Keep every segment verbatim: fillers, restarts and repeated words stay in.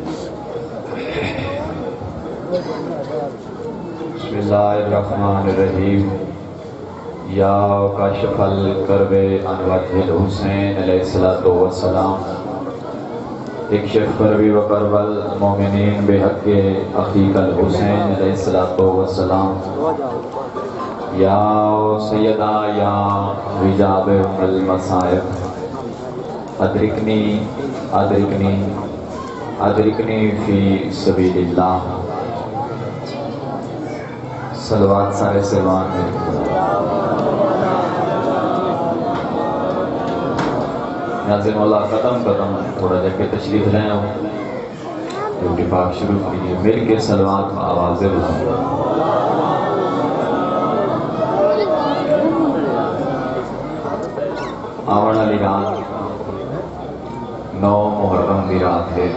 بسم اللہ الرحمن الرحیم۔ یا کاشف الکرب عن وجہ الحسین علیہ الصلوۃ والسلام، اکشف کربی و کرب المؤمنین بحق اخیک الحسین علیہ الصلوۃ والسلام۔ یا سیدا یا حجاب ام المصائب، ادرکنی، ادرکنی، ادرکنی فی سبیل اللہ۔ صلوات سارے سلوان میں۔ ناز مولا قدم قدم تھوڑا جا کے تشریف لے آؤ۔ ڈیوٹی پاک شروع کیجیے، مل کے صلوات میں آوازیں بلند۔ آوݨ والی رات نو محرم دی رات ہے۔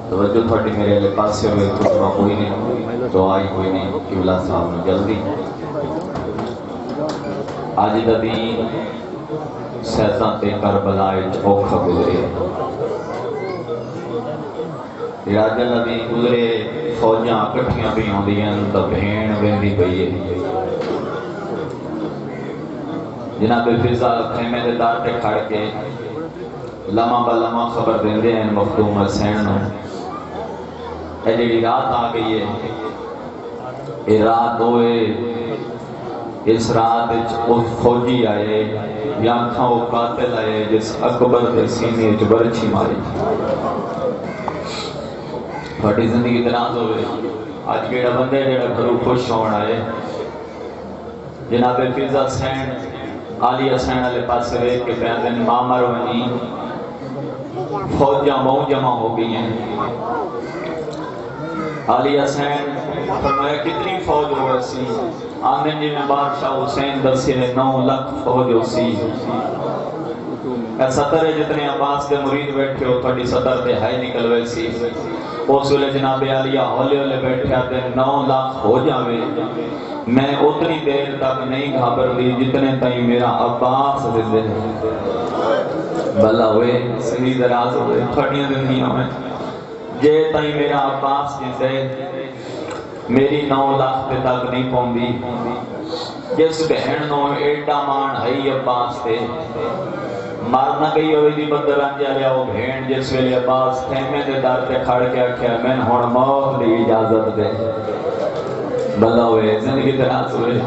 توجہ تھوڑی میرے والے پاسے ہوئے، خطبہ کوئی نہیں، دعا ہی کوئی نہیں، قبلہ صاحب نے جلدی۔ اج دا دین سیداں تے کربلا وچ اوکھا گزرے۔ راجہ نبی گزرے، فوجاں اکٹھیاں پئی ہوندیاں، تاں بھیݨ ویندی پئی ہے۔ جناب فضہ خیمے دے در تے کھڑ کے لمحہ بہ لمحہ خبر دیندے ہیں مخدوم حسین نوں، اے جڑی رات آ گئی ہے، اے رات ہوئے، اس رات وچ او فوجی آئے یا آکھاں او قاتل آئے جس اکبر دے سینے وچ برچھی ماری۔ تہاڈی زندگی دراز ہوئے۔ اج کیڑا بندہ ہے جڑا گھروں خوش ہوݨ آئے؟ جناب فضہ حسین، عالیہ حسین والے پاسے ویکھ کے پیا دن مامر ونی، فوجاں بہوں جمع ہو گئی ہیں۔ عالیہ حسین فرمایا، کتنی فوج ہو گئی سی؟ آندے جی میں بادشاہ حسین دسے، نو لکھ فوج ہو سی۔ اے سطر ہے، جتنے عباس دے مرید بیٹھے ہو، تھوڑی سطر تے ہائے نکل وے سی۔ اس ویلے جناب عالیہ ہولے ہولے بیٹھیا تے نو لکھ ہو جاوے، میں اتنی دیر تک نہیں گھبردی جتنے تائیں میرا عباس زندہ ہے۔ بھلا ہوئے، سری دراز ہوئے، تھوڑیاں زندگیاں ہوئے۔ جے تائیں میرا عباس زندہ ہے، میری نو لکھ تے تک نہیں پوندی۔ جس بھیݨ نوں ایڈا ماݨ ہئی عباس تے، مر نہ گئی ہوئی دی بدر رنج آلیا او بھیݨ، جس ویلے عباس خیمے دے در تے کھڑ کے آکھیا، "مین ہݨ موت دی اجازت دے۔" بھلا ہوئے، زندگی دراز ہوئے۔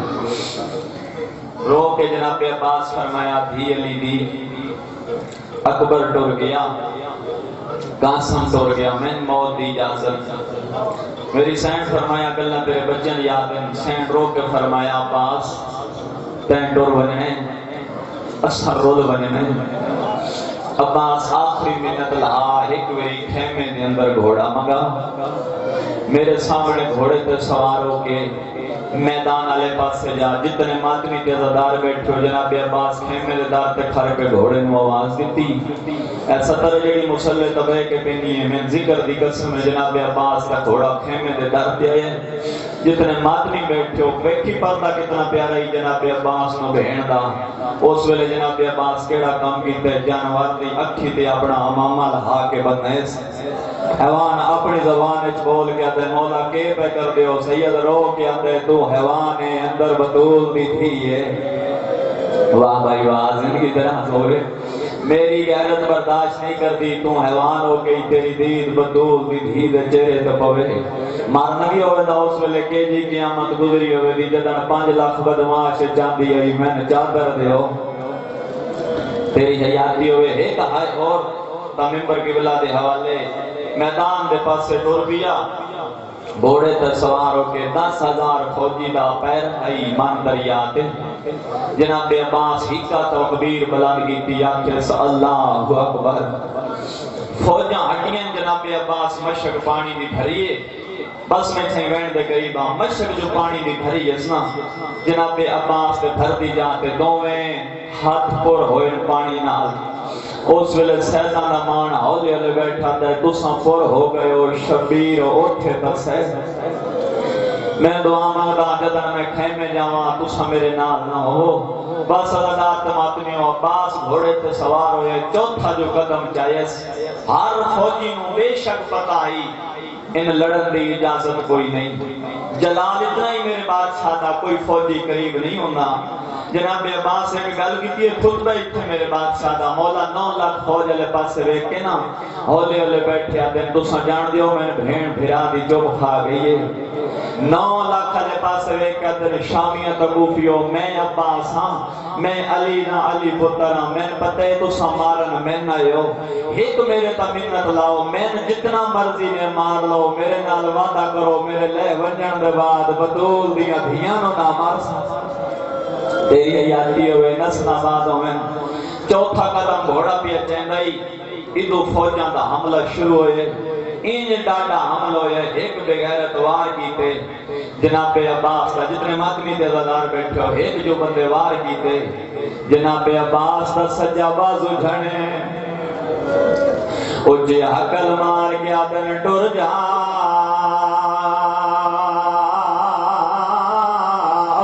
رو کے جناب عباس فرمایا، دھی علی دی، اکبر ٹر گیا، قاسم ٹر گیا، مین موت دی اجازت۔ میری سین فرمایا، گلاں تیرے بچن یاد ہیں۔ سین رو کے فرمایا، عباس، تیں ٹر ونجݨے، اساں رل ونجݨے۔ عباس آخری منت لہا، ہک واری خیمے دے اندر گھوڑا منگا، میرے سامنے گھوڑے تے سوار ہو کے میدان والے پاسے جا، جتنے ماتمی تے عزادار بیٹھے ہو، جناب عباس خیمے دے در تے کھڑ کے گھوڑے نوں آواز دتی۔ اے سطر جڑی مصلے تے بہہ کے پیندی ہے، میں ذکر دی قسم ہے، جناب عباس دا گھوڑا خیمے دے در تے آیا۔ جتنے ماتمی بیٹھے ہو، ویکھی پردہ کتنا پیارا ہی جناب عباس نوں بھیݨ دا۔ اس ویلے جناب عباس کیڑا کم کیتے، جانور دی اکھی تے اپنا عمامہ لہا کے بنیس۔ حیوان اپنی زبان وچ بول گیا تے، "مولا، کے پے کر دیو؟" سید رو کے آندے، "تو حیوان ہے، اندر بتول دی دھی ہے۔" واہ بھائی واہ، زندگی دراز ہوئے۔ میری غیرت برداشت نہیں کرتی، تو حیوان ہو گئی، تیری دید بتول دی دھی دے چہرے تے پوے۔ مر نہ گیا ہوئے دا اس ویلے کے جی قیامت گزری ہوئے دی، جدن پنج لکھ بدمعاش چاندی آئی، میں چادر دیو۔ تیری حیاتی ہوئے، ایک ہائے اور تا ممبر قبلہ دے حوالے میدان دے پاسے ٹر پیا۔ گھوڑے تے سوار ہو کے دس ہزار فوجی دا پیر آئی من دریا تے۔ جناب عباس ہکا تکبیر بلند کیتی، آکھیس، "اللہ اکبر۔" فوجاں ہٹیاں، جناب عباس مشک پانی دی بھریے۔ بس میں تھیں وین دے قریب ہاں، مشک جو پانی دی بھری اس نا، جناب عباس تے دھرتی جا تے دوویں ہتھ پر ہوئے پانی نال۔ اس ویلے سیداں دا مان ہولے ہولے بیٹھا تے، "تساں پر ہو گئے ہو، شبیر اٹھے تے سید۔" میں دعا منگدا، جدن میں خیمے جاواں، تساں میرے نال نہ ہو۔ بس اداکار تے ماتمیو، عباس گھوڑے تے سوار ہوئے، چوتھا جو قدم چایس، ہر فوجی نوں بے شک پتہ ہئی ان لڑن دی اجازت کوئی نہیں۔ جلال اتنا ہی میرے بادشاہ دا، کوئی فوجی قریب نہیں ہوندا۔ جناب عباس ہک گل کیتی ہے، خطبہ اتھے میرے بادشاہ دا، مولا نو لکھ فوج والے پاسے ویکھ کے نا، ہولے ہولے بیٹھے آدھے، تساں جان دیو میں بھین بھرا دی چپ کھا گئی ہے۔ نو لکھ والے پاسے ویکھ کے آدھے، شامیاں تے کوفیو، میں عباس ہاں، میں علی دا علی پتر ہاں، میں پتہ ہے تساں مارن میں آئے ہو، ہک میرے تے منت لاؤ، میں جتنا مرضی نے مار لو، میرے نال وعدہ کرو، میرے لے ونجن دے بعد بتول دیاں دھیاں نو نہ مار سا۔ تیری حیاتی ہوئے، نسل آباد ہوئے۔ چوتھا قدم گھوڑا پیا چیندا ہی، ادو فوجاں دا حملہ شروع ہوئے۔ اینج ڈاڈا حملہ ہوئے، ہک بغیرت وار کیتے۔ جناب عباس دا، جتنے ماتمی تے عزادار بیٹھے ہو، ہک جو بندے وار کیتے، جناب عباس دا سجا بازو جھنے۔ او جے ہکل مار کے آدن، ٹر جا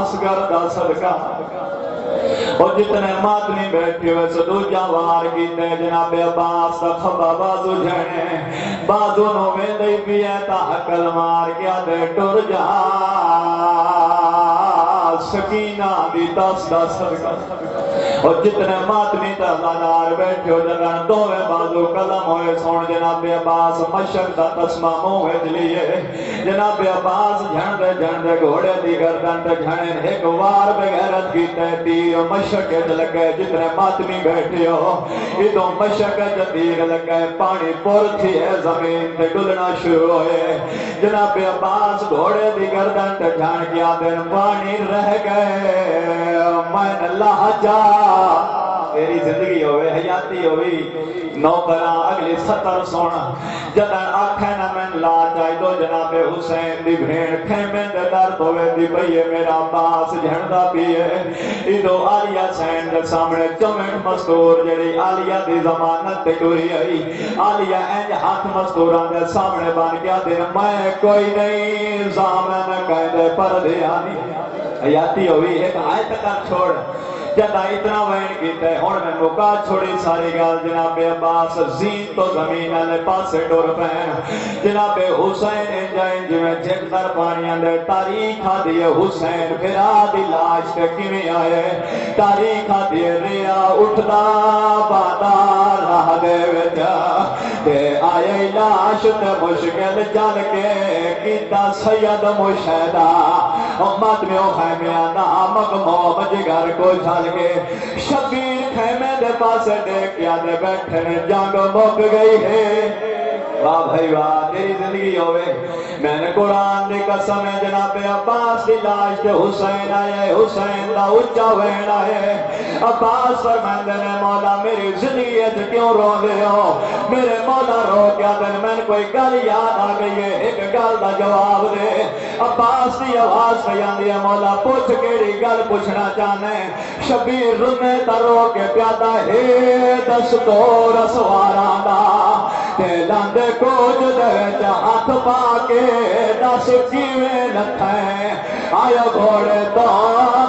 اصغر دا صدقہ۔ او جتنے ماتمی بیٹھے ہوئے سو، دوجا وار کیتے، جناب عباس دا کھبا بازو جھنے، بازو نو ویندے ہی پیا تا ہکل مار کے آدھے، ٹر جا سکینہ دی تس دا صدقہ۔ او جتنے ماتمی تے عزادار بیٹھے ہو، جدن دوویں بازو قلم ہوئے سن، جناب عباس مشک دا تسمہ منہ وچ لیے، جناب عباس جھن دے جھن دے گھوڑے دی گردن تے جھنے، ہک وار بغیرت کیتے، تیر مشک وچ لگے۔ جتنے ماتمی بیٹھے ہو، ادو مشک وچ تیر لگے، پانی پر تھیے، زمین تے ڈلنا شروع ہوئے۔ جناب عباس گھوڑے دی گردن تے جھن کے آدن، پانی رہ گئے، میں لاہ جا۔ تیری زندگی ہوئے، حیاتی ہوئی، نوکراں اگلی سطر سن۔ جدن آکھے نہ میں لاہ چاہیدو، جناب حسین دی بھین خیمے دے در دھوے دی پئی ہے، میرا عباس جھندا پیے۔ ادو عالیہ سین دے سامنے چمٹ مستور، جڑی عالیہ دی ضمانت تے ٹری آئی، عالیہ انج ہاتھ مستوراں دے سامنے بن کے آدھے، میں کوئی نہیں، ضامن کہندے پردیانی۔ حیاتی ہوئی، ایک آیت کر چھوڑ۔ جدا اتنا وین کیتا ہے، ہن میں مکا چھوڑی ساری گال۔ جناب عباس زین تو زمین والے پاسے ٹر پین۔ جناب حسین انجائیں جویں جھک در پانیاں دے۔ تاریخ آدھی ہے حسین بھرا دی لاش تے کیویں آئے۔ تاریخ آدھی ہے ریا اٹھدا باندا راہ دے وچ، تے آئے لاش تے مشکل چل کے کیتا سید مشاہدہ۔ امت میں او خیمیاں دا مغموم جگر کو جھل کے شبیر خیمے دے پاسے ڈیکھ کے آدھے بیٹھے نے، جنگ مک گئی ہے۔ واہ بھائی واہ، تیری زندگی ہوئے۔ میں نے قرآن دی قسم ہے، جناب عباس دی لاش تے حسین آئے، حسین دا اچا وین آئے۔ عباس فرماندے نے، مولا میری زندگی وچ کیوں رو رہے ہو؟ میرے مولا رو کے آدھے نے، میں کوئی گل یاد آ گئی ہے، ایک گل دا جواب دے۔ عباس دی آواز پئی آندی ہے، مولا پوچھ کیڑی گل پوچھنا چاہنے؟ شبیر رنے تا رو کے پیادا ہے دستور اسواراں دا، تے لاندے کوچ دے وچ ہاتھ پا کے دس کیویں لتھیں؟ آیا گھوڑے تو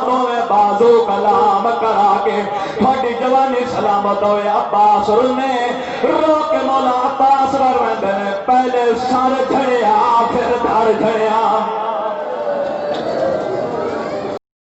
دوویں بازو کلام کرا کے، تھوڑی جوانی سلامت ہوئے۔ عباس رنے، رو کے مولا عباس رویندے نے، پہلے سر جھڑیا، پھر دھڑ جھڑیا۔